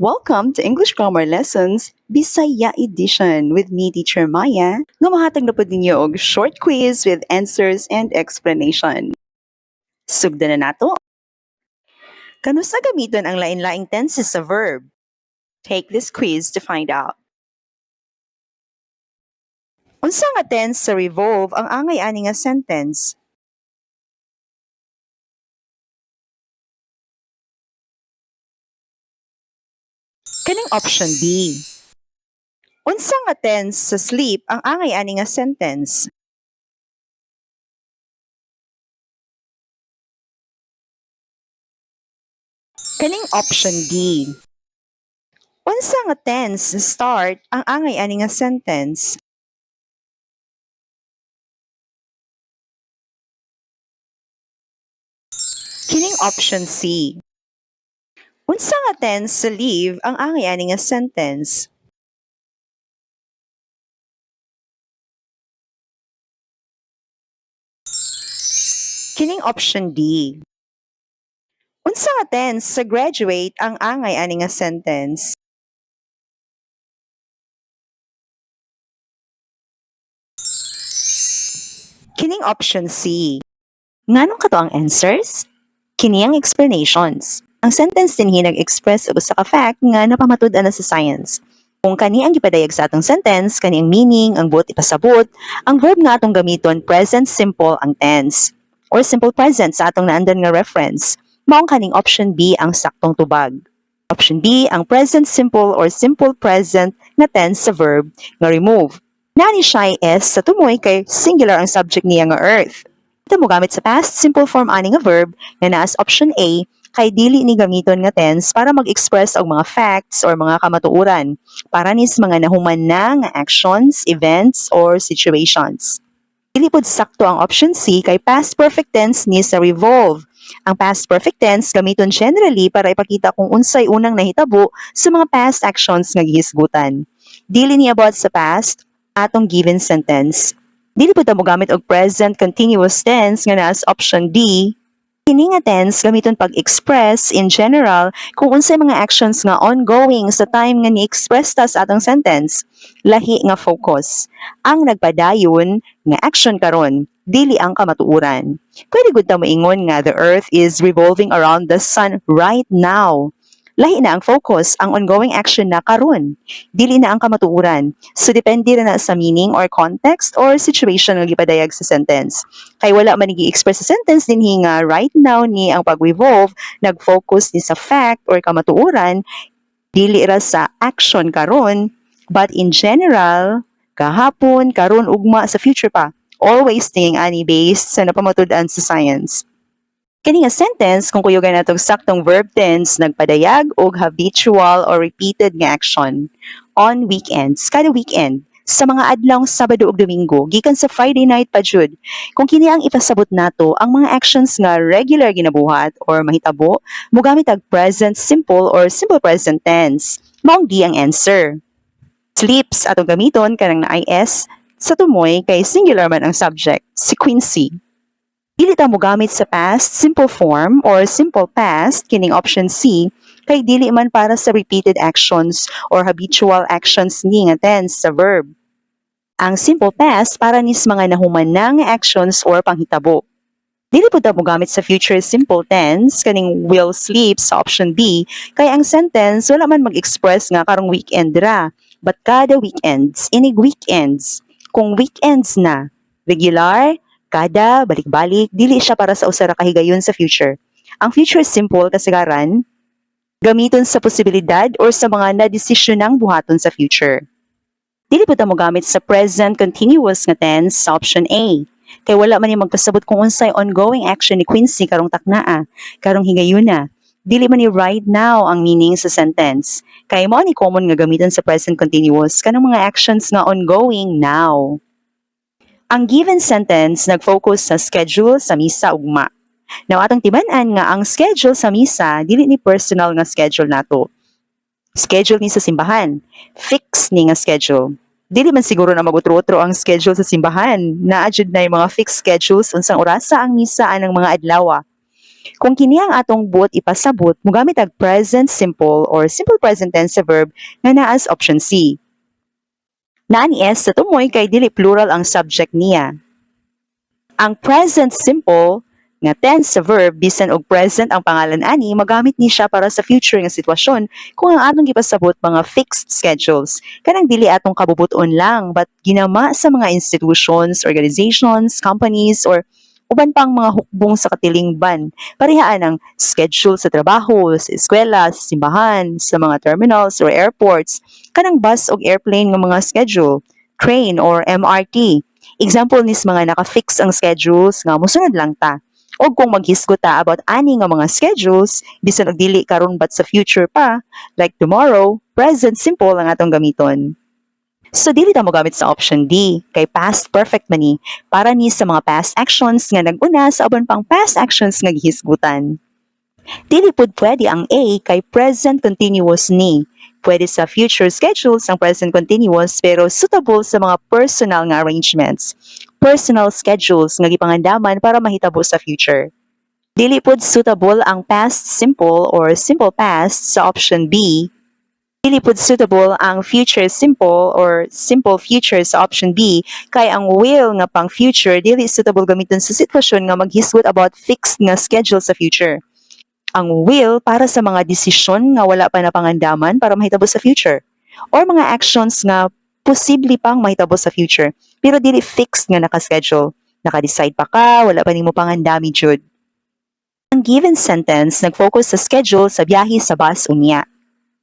Welcome to English Grammar Lessons Bisaya Edition with me, Teacher Maya, nga mahatag na pud ninyo og short quiz with answers and explanation. Sugdan na nato. Kanusa gamiton ang lain-laing tenses sa verb? Take this quiz to find out. Unsa nga tense sa revolve ang angay ani nga sentence? Kaning option B. Unsa nga tense sa sleep ang angay ani nga sentence? Kaning option D. Unsa nga tense sa start ang angay ani nga sentence? Kining option C. Unsa nga tense sa leave ang angay ani nga sentence? Kining option D. Unsa nga tense sa graduate ang angay ani nga sentence? Kining option C. Nganong kato ang answers? Kini ang explanations. Ang sentence dinhi nag-express og usa ka fact nga napamatud-an na sa science. Kung kani ang gipadayag sa atong sentence, kani ang meaning, ang buot ipasabot, ang verb nga atong gamiton, present simple ang tense or simple present sa atong naandan nga reference. Maong kaning option B ang saktong tubag. Option B ang present simple or simple present nga tense sa verb nga remove. Nani siya s sa tumoy kay singular ang subject niya nga earth. Ito mo gamit sa past simple form ani nga verb nga naa sa option A kay dili ni gamiton nga tense para mag-express og mga facts or mga kamatuoran para nis mga nahuman na nga actions, events, or situations. Dili pud sakto ang option C kay past perfect tense ni sa revolve. Ang past perfect tense gamiton generally para ipakita kung unsay unang nahitabo sa mga past actions nga gihisgutan. Dili ni about sa past atong given sentence. Dili pud ta mogamit og present continuous tense nga naa sa option D. Kini nga tense gamiton pag-express in general kung unsay mga actions nga ongoing sa time nga ni-express ta sa atong sentence. Lahi nga focus. Ang nagpadayon nga action karon, dili ang kamatuoran. Pwede gud ta moingon nga the earth is revolving around the sun right now. Lahi na ang focus, ang ongoing action na karon. Dili na ang kamatuoran. So depende ra na sa meaning or context or situation nga gipadayag sa sentence. Kay wala man gi-express sa sentence dinhi nga right now ni ang pag-revolve, nag-focus ni sa fact or kamatuoran, dili ra sa action karon, but in general, kahapon, karon, ugma, sa future pa. Always tingin ani based sa napamatud-an sa science. Kani nga sentence, kung kuyugan natong saktong verb tense, nagpadayag og habitual or repeated nga action. On weekends, kada weekend, sa mga adlawng Sabado ug Domingo, gikan sa Friday night pa jud. Kung kini ang ipasabot nato, ang mga actions nga regular ginabuhat or mahitabo, mogamit og present simple or simple present tense. Maong D ang answer. Sleeps atong gamiton kanang naay S sa tumoy kay singular man ang subject, si Quincy. Dili ta mogamit sa past simple form or simple past kining option C kay dili man para sa repeated actions or habitual actions ni nga tense sa verb. Ang simple past para nis mga nahuman na nga actions or panghitabo. Dili pud ta mogamit sa future simple tense kaning will sleep sa option B kay ang sentence wala man mag-express nga karong weekend ra, but kada weekends, inig weekends. Kung weekends na, regular, kada, balik-balik, dili siya para sa usa ra ka higayon sa future. Ang future simple kasagaran, gamiton sa posibilidad or sa mga nadesisyonang buhaton sa future. Dili pud ta mogamit sa present continuous nga tense sa option A. Kay wala man ni magpasabot kung unsay ongoing action ni Quincy karong taknaa, karong higayuna. Dili man ni right now ang meaning sa sentence. Kay mao ni common nga gamiton sa present continuous kanang mga actions nga ongoing now. Ang given sentence nag-focus sa schedule sa misa ugma. Now atong timan-an nga ang schedule sa misa dili ni personal nga schedule nato. Schedule ni sa simbahan. Fix ni nga schedule. Dili man siguro na magutro-utro ang schedule sa simbahan. Naa jud na yung mga fixed schedules unsang orasa ang misa anang mga adlaw. Kung kini ang atong buot ipasabot, mogamit og present simple or simple present tense sa verb nga naa sa option C. Naa ni S sa tumoy kay dili plural ang subject niya. Ang present simple nga tense sa verb, bisan og present ang pangalan ani, magamit ni siya para sa future nga sitwasyon kung ang atong gipasabot mga fixed schedules, kanang dili atong kabubuton lang but ginama sa mga institutions, organizations, companies or uban pang mga hukbong sa katilingban. Parehaan ang schedule sa trabaho, sa eskwela, sa simbahan, sa mga terminals or airports, kanang bus og airplane nga mga schedule, train or MRT. Example nis mga naka-fix ang schedules nga mosunod lang ta. Og kung maghisgot ta about ani nga mga schedules, bisan og dili karon but sa future pa, like tomorrow, present simple ang atong gamiton. So dili ta mogamit sa option D kay past perfect man ni, para ni sa mga past actions nga nag-una sa uban pang past actions nga gihisgutan. Dili pud pwede ang A kay present continuous ni. Pwede sa future schedules ang present continuous pero suitable sa mga personal nga arrangements, personal schedules nga gipangandaman para mahitabo sa future. Dili pud suitable ang past simple or simple past sa option B. Dili pud suitable ang future simple or simple future sa option B kay ang will nga pang future dili suitable gamiton sa sitwasyon nga maghisgot about fixed nga schedule sa future. Ang will para sa mga desisyon nga wala pa napangandaman para mahitabo sa future or mga actions nga posible pang mahitabo sa future pero dili fixed nga naka-schedule. Naka-decide pa ka, wala pa nimo pangandami jud. Ang given sentence nag-focus sa schedule sa biyahe sa bus unya.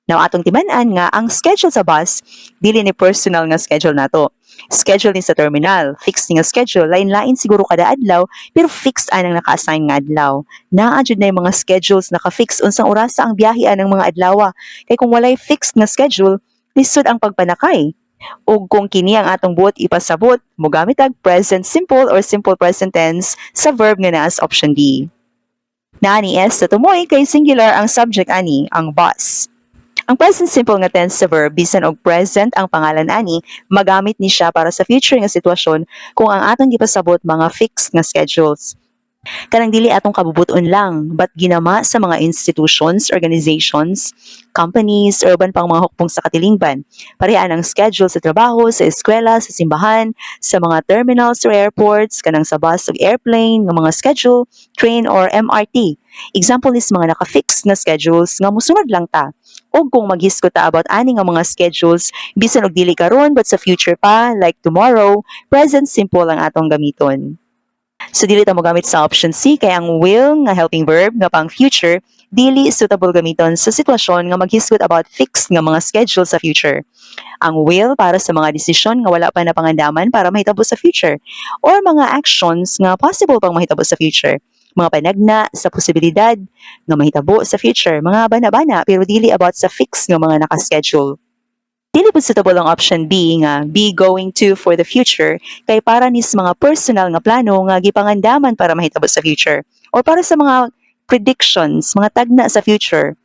Now atong timan-an nga ang schedule sa bus dili ni personal nga schedule nato. Schedule ni sa terminal, fixed ni nga schedule, lain-lain siguro kada adlaw pero fixed anang naka-assign nga adlaw. Naa jud na yung mga schedules naka-fix unsang orasa ang biyahe anang mga adlaw. Kay kung walay fixed nga schedule, lisod ang pagpanakay. Ug kung kini ang atong buot ipasabot, mogamit og present simple or simple present tense sa verb nga naa sa option D. Naa ni S sa tumoy kay singular ang subject ani, ang bus. Ang present simple nga tense sa verb, bisan og present ang pangalan ani, magamit ni siya para sa future nga sitwasyon kung ang atong gipasabot mga fixed nga schedules. Kanang dili atong kabubuton lang, but ginama sa mga institutions, organizations, companies, or uban pang mga hukbong sa katilingban. Parehaan ang schedule sa trabaho, sa eskwela, sa simbahan, sa mga terminals or airports, kanang sa bus ug airplane, nga mga schedule, train or MRT. Example is mga naka-fix nga schedules nga mosunod lang ta. Og kung maghisgot ta about ani nga mga schedules, bisan og dili karon but sa future pa, like tomorrow, present simple ang atong gamiton. So dili ta mogamit sa option C kay ang will nga helping verb nga pang future dili suitable gamiton sa sitwasyon nga maghisgot about fixed nga mga schedule sa future. Ang will para sa mga desisyon nga wala pa napangandaman para mahitabo sa future or mga actions nga possible pang mahitabo sa future. Mga panagna sa posibilidad nga mahitabo sa future, mga bana-bana pero dili about sa fixed nga mga naka-schedule. Dili pud suitable ang option B nga be going to for the future kay para ni sa mga personal nga plano nga gipangandaman para mahitabo sa future or para sa mga predictions, mga tagna sa future.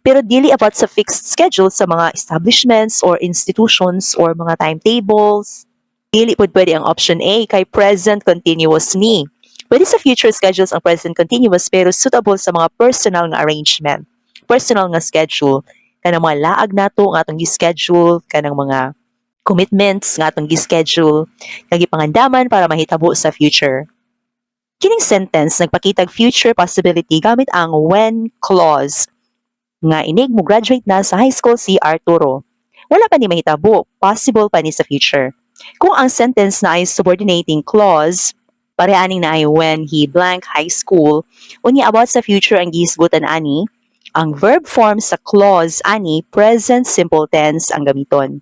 Pero dili about sa fixed schedule sa mga establishments or institutions or mga timetables. Dili pud pwede ang option A kay present continuous ni. Pwede sa future schedules ang present continuous pero suitable sa mga personal nga arrangement, personal nga schedule, kanang mga laag nato nga atong gi-schedule, kanang mga commitments nga atong gi-schedule, nga gipangandaman para mahitabo sa future. Kining sentence nagpakitag future possibility gamit ang when clause nga inig mo graduate na sa high school si Arturo. Wala pa ni mahitabo, possible pa ni sa future. Kung ang sentence naay subordinating clause, pareha aning naay when he blank high school, unya about sa future ang gihisgutan ani, ang verb form sa clause ani, present simple tense ang gamiton.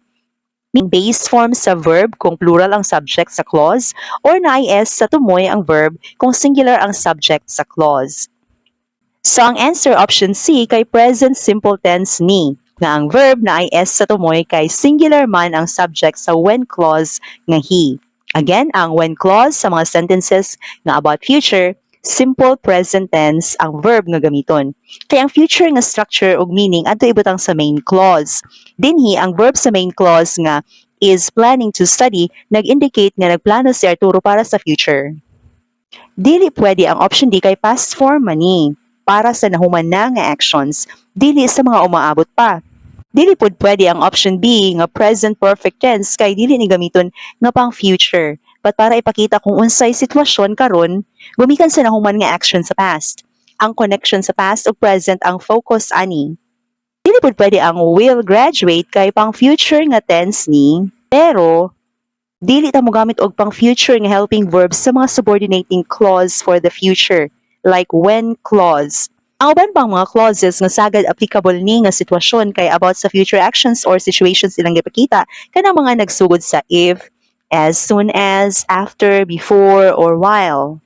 Base form sa verb kung plural ang subject sa clause or naay S sa tumoy ang verb kung singular ang subject sa clause. So ang answer, option C, kay present simple tense ni nga ang verb naay S sa tumoy kay singular man ang subject sa when clause nga he. Again, ang when clause sa mga sentences nga about future, simple present tense ang verb nga gamiton. Kay ang future nga structure ug meaning adto ibutang sa main clause. Dinhi ang verb sa main clause nga is planning to study nag-indicate nga nagplano si Arturo para sa future. Dili pwede ang option D kay past form man ni para sa nahuman na nga actions, dili sa mga umaabot pa. Dili pud pwede ang option B nga present perfect tense kay dili ni gamiton nga pang future. But para ipakita kung unsay sitwasyon karon, gumikan sa nahuman nga action sa past. Ang connection sa past o present ang focus ani. Dili pud pwede ang will graduate kay pang future nga tense ni, pero dili ta mogamit og pang future nga helping verbs sa mga subordinating clause for the future, like when clause. Ang uban pang mga clauses nga sagad applicable ni nga sitwasyon kay about sa future actions or situations ilang gipakita, kanang mga nagsugod sa if, as soon as, after, before, or while.